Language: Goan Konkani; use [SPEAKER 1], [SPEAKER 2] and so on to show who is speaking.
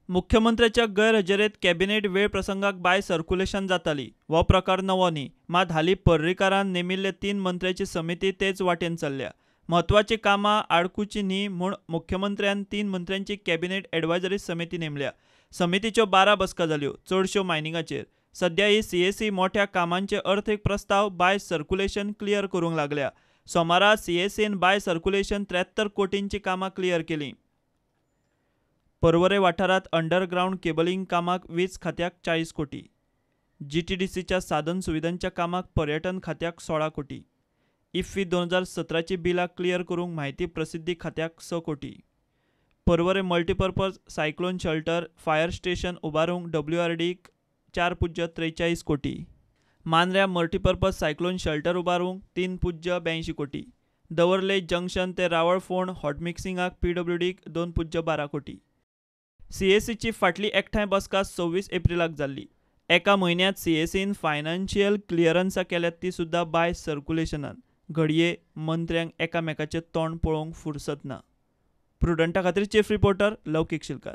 [SPEAKER 1] मुख्यमंत्र्याच्या गैरहजेरेंत कॅबिनेट वेळ प्रसंगाक बाय सर्क्युलेशन जाताली. हो प्रकार नवो न्ही, मात हालीं पर्रीकारान नेमिल्ले 3 मंत्र्यांची समिती तेच वाटेन चल्ल्या. म्हत्वाचीं कामां आडकुचीं न्ही म्हूण मुख्यमंत्र्यान 3 मंत्र्यांची कॅबिनेट एडवायजरी समिती नेमल्या. समितीच्यो 12 बसका जाल्यो, चडश्यो मायनिंगाचेर. सध्या ही सीएसी मोठ्या कामांचे अर्थीक प्रस्ताव बाय सर्क्युलेशन क्लियर करूंक लागल्या. सोमारा सीएसीन बाय सर्क्युलेशन 73 कोटींची कामां क्लियर केलीं. पर्वरे वाठारांत अंडरग्रावंड केबलिंग कामाक वीज खात्याक 40 कोटी, जीटीडीसीच्या साधन सुविधांच्या कामाक पर्यटन खात्याक 16 कोटी, इफ्फी 2017ची बिलां क्लियर करूंक म्हायती प्रसिद्धी खात्याक 6 कोटी, Porvorim multipurpose cyclone shelter fire station उबारूंक डब्ल्यूआरडीक 4.43 कोटी, मांद्र्या मल्टीपर्पज सायक्लोन शेल्टर उबारूंक 3.82 कोटी, दवर्ले जंक्शन ते रावळफोंड हॉटमिक्सिंगाक पीडब्ल्यूडीक 2.12 कोटी. सीएसीची फाटली एकठांय बसका 26 एप्रिलाक जाल्ली. एका म्हयन्यांत सीएसीन फायनान्शियल क्लियरन्सां केल्यात ती सुद्दां बाय सर्क्युलेशनान. घडये मंत्र्यांक एकामेकाचें तोंड पळोवंक फुरसत ना. प्रुडंटा खातीर चीफ रिपोर्टर लौकीक शिलकार.